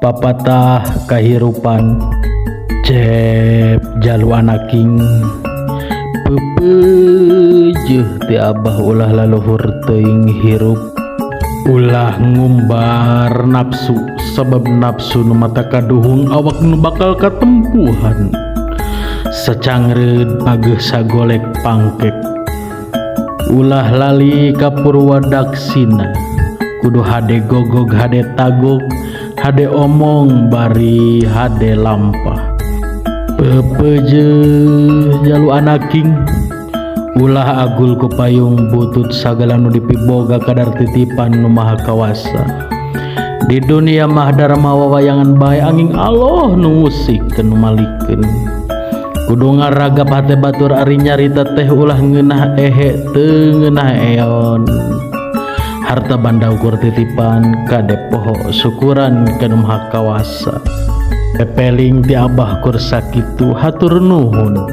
Papatah kahirupan Cep Jalu Anaking pepeujeuh ti Abah ulah laluhur teuing hirup, ulah ngumbar nafsu, sabab nafsu nu mata kaduhung awak nu bakal katempuhan. Sacangreud pageuh sagolek pangkek. Ulah lali ka purwadaksina, kudu hade gogog, hade tagog, hade omong, bari hade lampah. Pepeujeuh Jalu Anaking, ulah agul ku payung butut. Sagala nu dipiboga kadar titipan Nu Maha Kawasa. Di dunia mah darma wawayangan bae, anging Allah nu ngusikeun, nu malikeun. Kudu ngaragap hate batur ari nyarita teh, ulah ngeunah ehe, teu ngeunah eon. Harta banda ukur titipan, kade poho syukuran ka Nu Maha Kawasa. Pepeling ti Abah kur sakitu, hatur nuhun.